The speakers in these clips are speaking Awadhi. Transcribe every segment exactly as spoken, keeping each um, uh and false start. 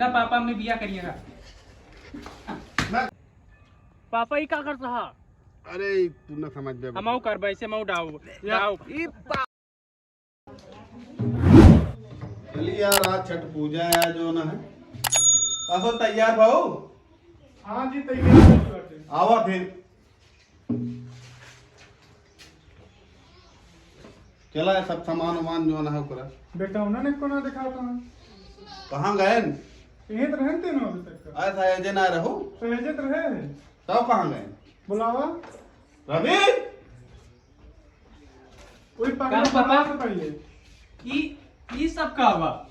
का पापा, अम्मी बिया करिएगा। पापा, ई का करत हा? अरे, तू ना समझ बे। हमऊ करबे, ऐसे मऊ डाऊ। डाऊ। ई पा- चली यार, आज छठ पूजा है, जो ना है। कसो तैयार भाऊ? हाँ जी, तैयार है बाटे। आवा फिर। चला, ये सब सामान वामान जो ना है, ओकरा। बेटा, उन्होंने को ना दिखाता हूँ। कहाँ गए? यहीं तो रहते ना अभी तक का। अरे, सहेजे ना रहो। सहेजे तो रहे। तब कहाँ गए? बुलावा। रवि! वही पगला का बनावा से पहले। ई, ई सब का बा?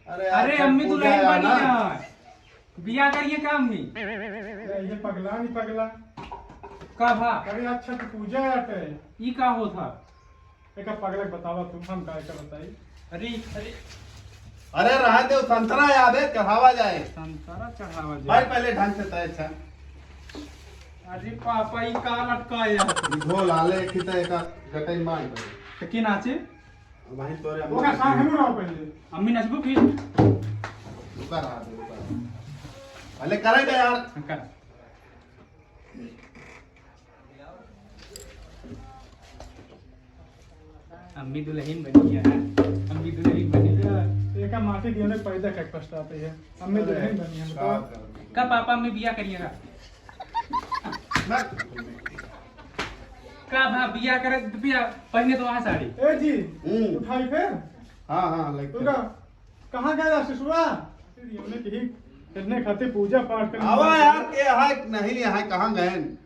अरे यार, अरे, छठ अम्मी पूजा दुल्हन है बनी ना। है। बिया करिए का अम्मी? अरे, ये पगला नहीं पगला। का भा? अरे, आज छठ पूजा है। ई का होत हा? एका पगला के बतावा तू, हम का एका बताई? अरे, अरे। अरे, रहा दे, संतरा याद है, चढ़ावा जाए। संतरा चढ़ावा जाए। भाई, पहले ढंग से तय, अच्छा। अरे पापा, ई का लटका है यार? ई ढोल आले, एक ही तो एका गटई मार दे। तो के नाचे? भाई, तोरे अम्मी ओका साथ नचबू। हम रहो पहले। अम्मी नचबू की? रुका रहा दे, रुका रहा। पहले करे दे यार। कर। अम्मी दुल्हन बनी है, अम्मी दुल्हन बनी है। एका माटी दियो ने पैदा कर पछताते हैं। अम्मी अरे, दुल्हन बनी है, का बताओ। करबे? का पापा अम्मी बिया करिएगा? ना। का भा बिया करे, बिया पहने तो वहाँ साड़ी। ए जी, हम्म। उठाई फिर। हाँ, हाँ, लेके तू का कहाँ गया ससुरा? हमने कही इतने खातिर पूजा पाठ करने आवा गया। यार, के है, नहीं है, कहाँ गए?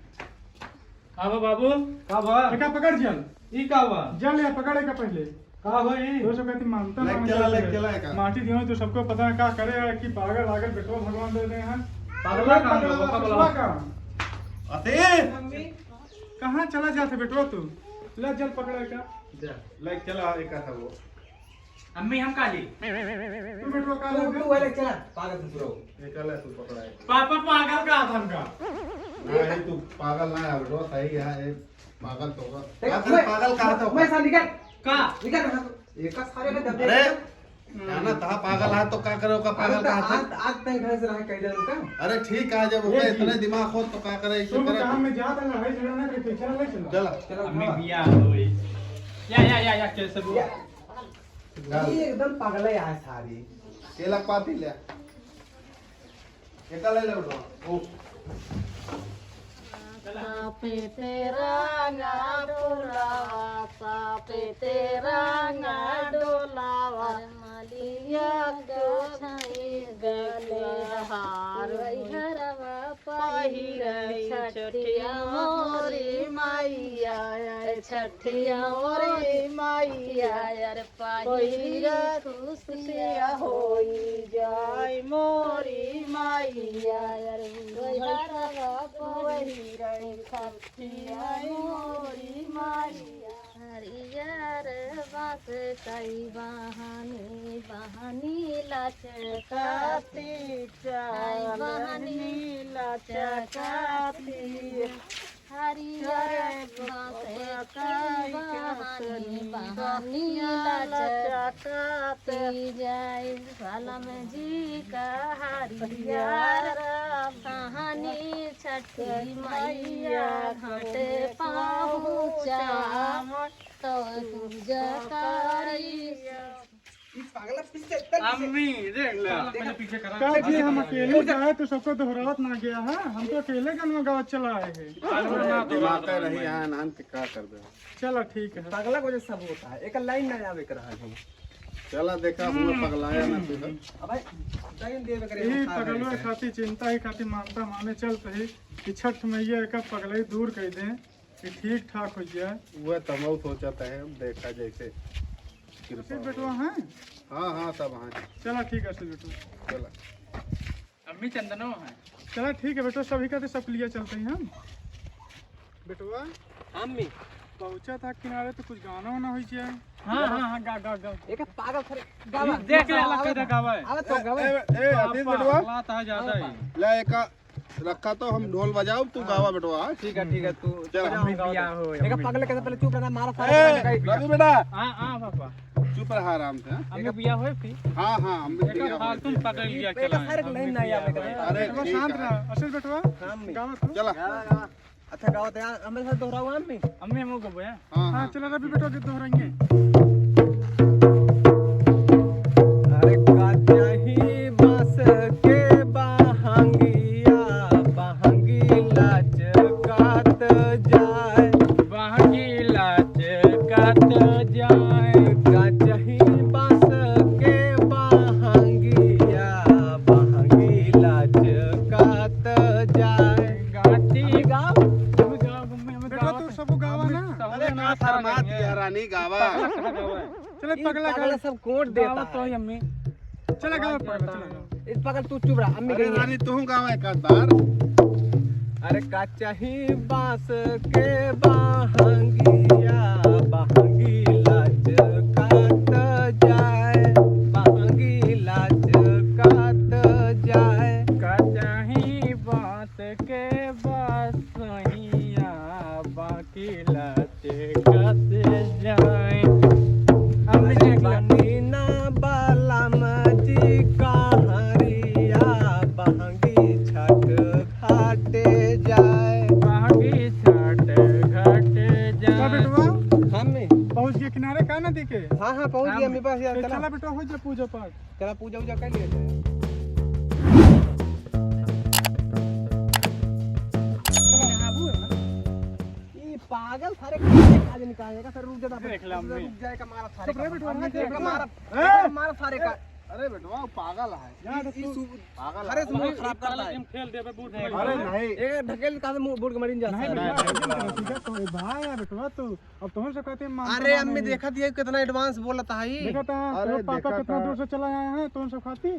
आवा बाबू। का बा? एका पकड़ जल। ई का बा? जल या पकड़े का पहले। का होई? तो सब कहती मानता लेके मानता चला, है। लेके चला एका। माटी दियो तो सबको पता है का करे है कि पागल आगल बेटवा भगवान दे दे हैं। पागला का हम लोग का बोला? का? अते! कहाँ चला जाते बेटवा तू? ले जल पकड़े का। जा। लेके चला एका था वो। अम्मी, हम का ली? तू बेटवा का तू, ले? तू वाले चला, पागल ससुरो। ये का ले तू पकड़ा है? पापा पागल का था हमका। नहीं, तू पागल ना है बेटवा, सही है, ये पागल तो होगा। देख, आखिर मैं, पागल का मैं, तो मैं सा निकल। का? निकल यहाँ से। ये का सारे का डब्बे अरे, का? क्या ना था पागल है तो का करे, ओका पागल अरे तो का था? आज, आज तक घर से रहा कह दे रुका। अरे ठीक है, जब ये ओका जी। इतने दिमाग हो तो का करे, इसे शुभ करे। काम में जात है, लड़ाई झगड़ा ना करे, चला ले चला। चला। चला, अम्मी हाँ। बिया होई। या, या, या, या, कैसे बोल? या। ई एकदम पगले आए सारी। केला पाती ले। एका ले ले उठो। ओ। सापे तेरा गा डोलावा, सापे तेरा गा डोलावा, मलिया गा छाई गले हार। हरवा पहिरई छठिया मोरी मैया, छठिया मोरी मैया, अरे पहिरा खुशिया होई जाए मोरी मैया, अरे उहरवा पहिरई छठिया मोरी मैया। हरियर बाँस कई बहानी, बहानी लचकाती, कई बहानी लचकाती। हरियर बाँस कई बहानी, बहानी लचकाती जाए। बलम जी का हरियर बहानी छठी मैया घाटे पहुँचा। तो पूजा करी। ई पागला पीछे चल, पीछे। अम्मी, देख ले। साला पहले पीछे करा। का जी, हम अकेले जाए तो सबको दोहरावत ना गया है, हम तो अकेले गनवा गावत चला आए हैं। अरे ना, दिमाग का नहीं आया, नान के का कर दे। चला, ठीक है। पागला की वजह से सब होता है, एक लाइन ना आवे कर रहा है। चला, देखा, हुआ पगलाया ना तू। अब भाई, टाइम देवे करे, यही हम का पगलवा करें? खातिर चिंता ही खातिर मानता माने चलत ही कि छठ मैया एका पगलई दूर कर दें। कि ठीक ठाक हो जाए। वह तमऊ सोचत है, हम देखा जैसे कृपा आशीष बेटवा हो। हैं? हाँ, हाँ, सब हैं। चला ठीक है आशीष बेटवा। चला। अम्मी चंदनो है। चला ठीक है बेटवा, सभी का तो सब लिया चलते हैं हम। बेटवा। अम्मी। पहुँचा था किनारे तो कुछ गाना वाना हो जाए। हाँ, हाँ, हाँ, गा, गा, गा। एक पागल थरे गावा। देख ले, अलग कैसे गावा है। अरे तो ए, गावा। ए, ए, आशीष बेटवा। पागला था ज्यादा ही। ले एका रखा तो हम ढोल बजाओ, तू गावा बेटवा, हाँ? ठीक है, ठीक है, तू चल। बजाओ, हम भी गावा बिया तो। हो, देखा, हम भी। पागल, कैसे पहले चुप रहना, मारा सारा ए, गाना गाई। रवि बेटा। हाँ, हाँ, पापा। चुप रहा आराम से, हाँ? हम लोग बिया होए फिर? हाँ, हाँ, हम भी देखा, बिया होए। फालतू में पकड़ लिया, एक चला। सारे लाइन नहीं आवे करे। अरे, बेटवा ठीक शांत है। रहा, असल बेटवा, हाँ, अम्मी। गावा तू। चला। अच्छा, गावा तो यार, हमारे साथ दोहराओ, अम्मी। अम्मी, हम लोग को बोया। हाँ, हाँ, हाँ। चला रवि बेटवा के दोहराएंगे। अरे का चाही बांस के बहंगिया, बहंगी लचकात जाए। बहंगी लचकात जाए। का चाही बांस के बहंगिया, बहंगी लचकात जाए। गाती। अभी गाओ। अभी गाओ, मम्मी, हमें बेटा, गाओ तू तो। सबको गावा ना। अरे, का शर्मात है रानी, गावा। चले, ई पगला पगला गावा। सब कोट देता गावा तो है। ही अम्मी। चला, गावा, पगला, चला, गावा। इस पगल, तू चुप रहा, अम्मी अरे गई है। रानी, तू गावा एक आध बार। अरे, का चाही बांस के बहंगिया, बहंगी लचकात जाए, बहंगी लचकात जाए। का चाही बांस के बसहिया, बाकी लचकत जाए। अम्मी अरे देख ला। बनी ना बलम जी कहरिया, बहंगी छठ घाटे जाए। बहंगी छठ घाटे का जाए। बेटवा? हाँ, अम्मी। पहुँच गए किनारे का नदी के? हाँ, हाँ, पहुँच हाँ, गए, अम्मी। अम्मी पास यार, ए, चला। चला बेटवा, हो जा पूजा पाठ। चला, पूजा उजा कर लिया जाए। ई पागल सारे कैसे खा जाने का है? सर, रुक जा, देख ला, अम्मी। रुक जाए का मारा सारे चुप रहे का। बेटवा, अम्मी, रुक जा देख का बेटवा। मारा, हैं? मारा सारे का। अरे बेटवा, वो पागल है। यहाँ ई, ई तू सु-, पागल अरे है। तू मूड खराब करता है। हम खेल देबे, बूढ़ अरे नहीं। नहीं। एक ढकेल का से मुंह बूढ़ के मरिन जा नहीं सारे। बेटवा, नहीं, नहीं, नहीं। तो भाई है बेटवा तू। अब तुम सब कहते हैं मानते अरे माने अम्मी, नहीं। देखा दिया कितना advance बोलत है। देखा था, अरे तो पापा देखा कितना था। दूर से चला आया है, तुम सब खाती।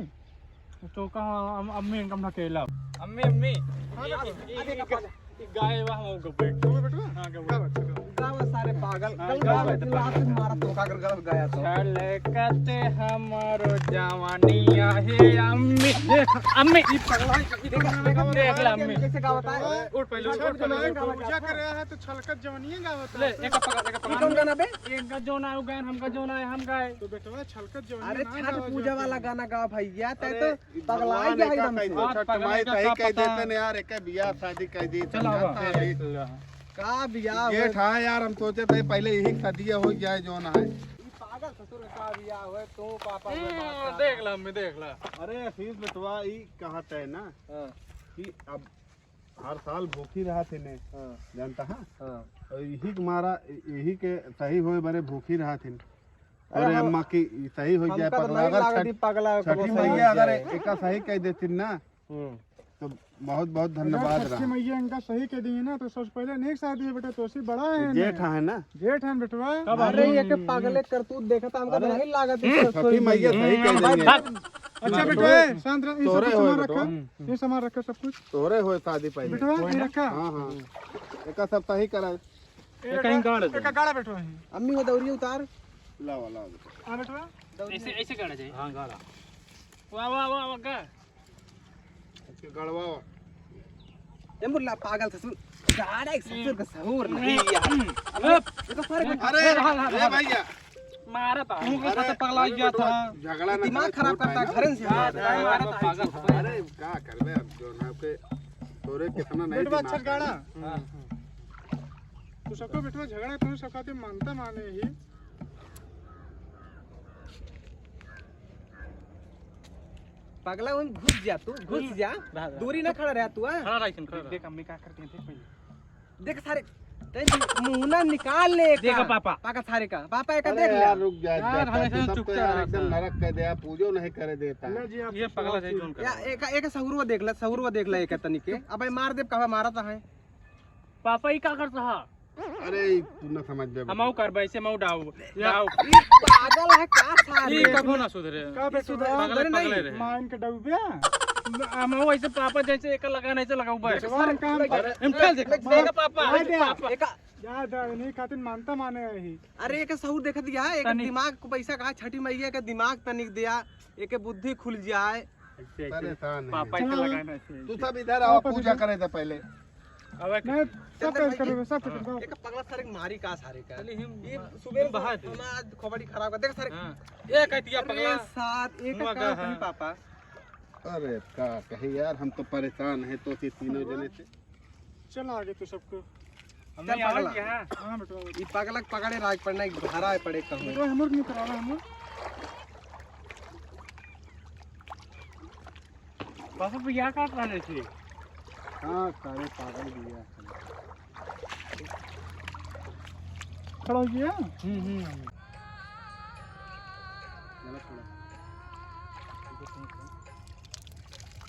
तो कहाँ अम-, अम्मी इनका हम ढकेला। अम्मी, अम्मी। हाँ, ई, बेटा। ई, ई, ई, ई गाय बा, हम गब्बे। तू बेटवा? हाँ, गब्बे। का बात है? गावा सारे पागल। हाँ, कल गावा गावा तो लात मारा तो का कर गलत गाया तो। छलकत हमारो जवानिया हे अम्मी। देख, अम्मी। ई पगला है, ई देखा, देखा, देख ला अम्मी। कैसे गावत है? उठ पहले, उठ, उठ पहले, उठ। पूजा कर रहा है तो छलकत जवानिया गावत है। ले, एक पकड़, एक पकड़। ई कौन गाना बे? एक जो ना गायन, हमका जो ना है, हम गाए। तो बेटवा छलकत जवानी अरे ना छठ गावा पूजा जाते वाला हैं। गाना गावा भैया, तै अरे, तो ई पगला भगवान गया एका एकदम कह से। दे, हाँ, छठ पगला माई एका तही का कह पता। देते ने यार, एके बियाह शादी कह दी, चला चल बा। जाते हैं। का बियाह जेठ हो? हाँ यार, हम सोचे थे पहले यही शादी हो जाए जो ना है। ई पागल ससुर का बियाह होए, तू पापा के हम्म, बात देख ला, अम्मी, देख ला। अरे आशीष बेटवा, ई कहत है ना हाँ। कि अब हर साल भूखी रहत ही ने, हाँ। जानता है? हाँ। और यही के मारा, यही के सही होए बरे भूखी रहत ही। अरे और हाँ। अम्मा की सही हो जाए, हमका तो पगला, नहीं अगर लागत छठ-, ई पगला छठी कबो सही मैया हो अगर जाए। एका सही कह देती ना, हम्म। तो बहुत बहुत धन्यवाद अगर छठी रहा। मैया इनका सही कह दी ना, तो सबसे पहले नेक शादी है बेटा, तो ऐसी बड़ा है जेठ ना। है ना? जेठ है बेटवा। कब अरे, हम ये के पागले करतूत देखा था, हमका अरे, नहीं लागत है, छठी मैया सही कह देंगे। अच्छा बेटवा, ए, शांत रह, ये सब तोरे कुछ होए सामान बेटवा। रखा, ये सामान रखा सब कुछ। तोरे होए शादी पहले। बेटवा, ये रखा। हाँ, हाँ। एका सब सही करा। ये कहीं गाड़ दे। एका गाड़ा बेटवा है। अम्मी हो दौरी उतार। लावा, लावा बेटवा। हाँ बेटवा। ऐसे, ऐसे गाड़ा चाहिए। हाँ, गाड़ा। वाह, वाह, वाह, वाह, का? इसके गड़वा। ए मुल्ला पागल ससुर, गाड़ा एक ससुर का सहूर नहीं यार। अब ये तो सारे अरे, अरे भैया। मारा था। तू के साथ पगला गया था। झगड़ा ना दिमाग खराब करता है, घरे से यार, मारा था। पागल। अरे का करबे अब जो ना के तोरे कितना नहीं बेटवा दिमाग अच्छा गाड़ा। है। हाँ। तू सबको बेटवा झगड़ा तू सबका ते मानता माने ही। पगला, उन घुस जा तू, घुस हम्म। जा। रहा, रहा। दूरी ना खड़ा रहा तू, हाँ? खड़ा रहा, खड़ा रहा। देख, अम्मी का करती है, देख पहले। देख सारे, तेरे मुंह ना निकाल ले देखा का। पापा। पागल सारे का। पापा एक अरे देख ले। यार, रुक जा, यार, देखा, हमेशा तू सब तो चुपचाप यार रहता एकदम है। नरक कर दे, आप पूजो नहीं करे देता। ले जी, आप ये तो पगला सब है, चीज जोन का। या एक, एक सहूरवा देख ले, सहूरवा देख ले एक तनिक के। अबे मार दे, कहवा मारा तो है। पापा, ई का करता है? अरे, ई तू ना समझ बे। हमहू करबे, ऐसे हमहू डाउ। या। डाउ। ई पागल है का सारे? ई कबो ना सुधरे। का बे सुधरे? पागल, पगले पगले रहे। रहे। माइन के डउबे। हमहू ऐसे पापा जैसे एक लगा नहीं से लगाऊ बे। बेटवा, काम अरे, हम चल दे। देख, देख पापा, अरे, पापा। एका याद है, नहीं खातिर मानता माने यही। अरे, एक सहूर देख दिया, एक तनी। दिमाग को पैसा कहा, छठी मैया के दिमाग तनिक दिया, एक बुद्धि खुल जाए। परेशान है। पापा इसे चलो। लगाना चाहिए। तू सब इधर आओ, पूजा करे थे पहले। अब एक नहीं, सब चंदन पैक भाई, करो, सब पैक करो। एक पगला सारे के मारी का सारे का। चलिए हम ये हम सुबह बाहर हम आज खोपड़ी खराब कर। देख सारे। हाँ। ये कहती है अरे पगला। साथ एक हुआ का का, कहीं हाँ। पापा। अरे का कहे यार, हम तो परेशान है तो से तीनों जने से। चल आगे तो सबको। हम चल नहीं आवे पगला। कि हाँ। हाँ बेटवा। ई पगला के पकड़े राज पड़ना, एक धारा है पड़े कहूँ। बेटवा हमर नहीं करावा हमर। पापा भैया का कहले थे? हाँ, सारे पागल भैया। खड़ा हो गया? हम्म, हम्म।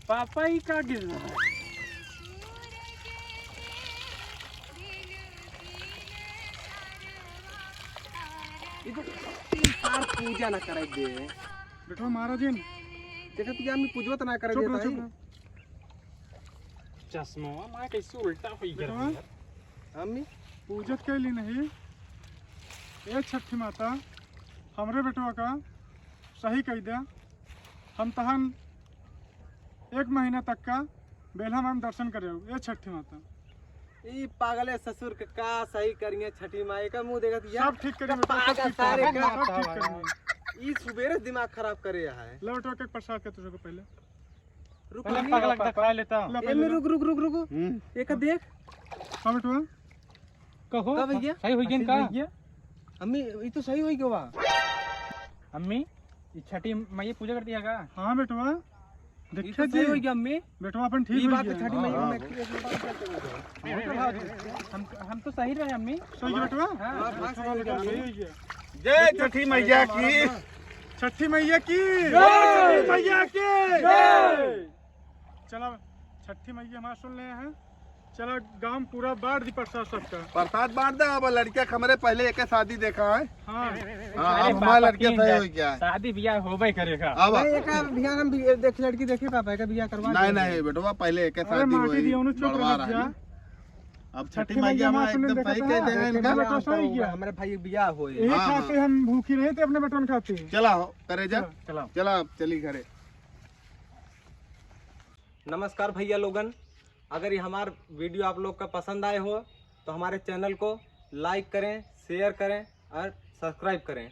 पापा ही का गिर रहा है? इधर तीन चार पूजा ना करे दे। बेटवा महाराजिन। देखत कि आमी पूजो त ना करे चुप देत रहो, हई। चुप रहो। चश्मा माँ कैसे उल्टा होई गया बेटवा, यार? आमी पूजत कैली नहीं। ए छठी माता, हमरे बेटवा का सही कई दे। हम तहन एक महीना तक का बेल्हा माई में दर्शन करे आऊ। ए छठी माता। ई पागले ससुर के का सही करिए छठी माई का मुंह देखत या। सब ठीक करिए बेटवा, सब पागल ठीक सारे करिए, का। सब ठीक करिए। ई सुबेरे दिमाग खराब करे है। लो बेटवा के प्रसाद के तुझे को पहले। रुक पहले अम्मी। पगला के दिखा लेता। लो ए पहले में लो। रुक, रुक, रुक, रुक। हम्म। एक देख। हाँ बेटवा। कहो। का भैया? सही होई गया का? सही होई गया। अम्मी, ई तो सही होई गया बा। अम्मी, ई छठी मैया पूजा करती है का? हाँ बेटवा। ई देखिए तो सही जी। होई गया अम्मी। बेटवा अपन ठीक ई होई बात तो गया। छठी मैया हाँ, में हाँ। एक, एक बात हम, हम तो सही रहे अम्मी। सही है बेटवा? हाँ। हाँ, हाँ, सही होई गया। सही होई गया। जय छठी मैया की। छठी मैया की। जय। छठी मैया की। जय। चला, छठी मैया हमारा सुन ले हैं। चला, गांव पूरा बांट दी प्रसाद सबका। प्रसाद बांट दे। अब लड़किया हमरे पहले एक शादी देखा है। हाँ। हाँ, अरे अब हमारा पापा लड़किया की सही हो गया है। शादी ब्याह होबे करेगा। अब नहीं, एक बियाह हम भी देख, लड़की देखे पापा, एक बियाह करवा नहीं, दे। नहीं बेटवा, पहले एक अरे शादी माटी हुई, दिया, उन्हें चुप बड़वा रह रहा जा। है। अब छठी छठी मैया मैया हमारा हमारा सुन एकदम देखा सही था। कह दे हैं इनका। बेटवा सही गया। हमारे भाई बियाह होए। यही हाँ, खाते हाँ। हम भूखी रहे थे अपने बेटवन खाते। चला हो, करे जा। चला। चला, अब चली घरे। नमस्कार भैया लोगन, अगर ये हमार video आप लोग का पसंद आए हो तो हमारे channel को like करें, share करें और subscribe करें।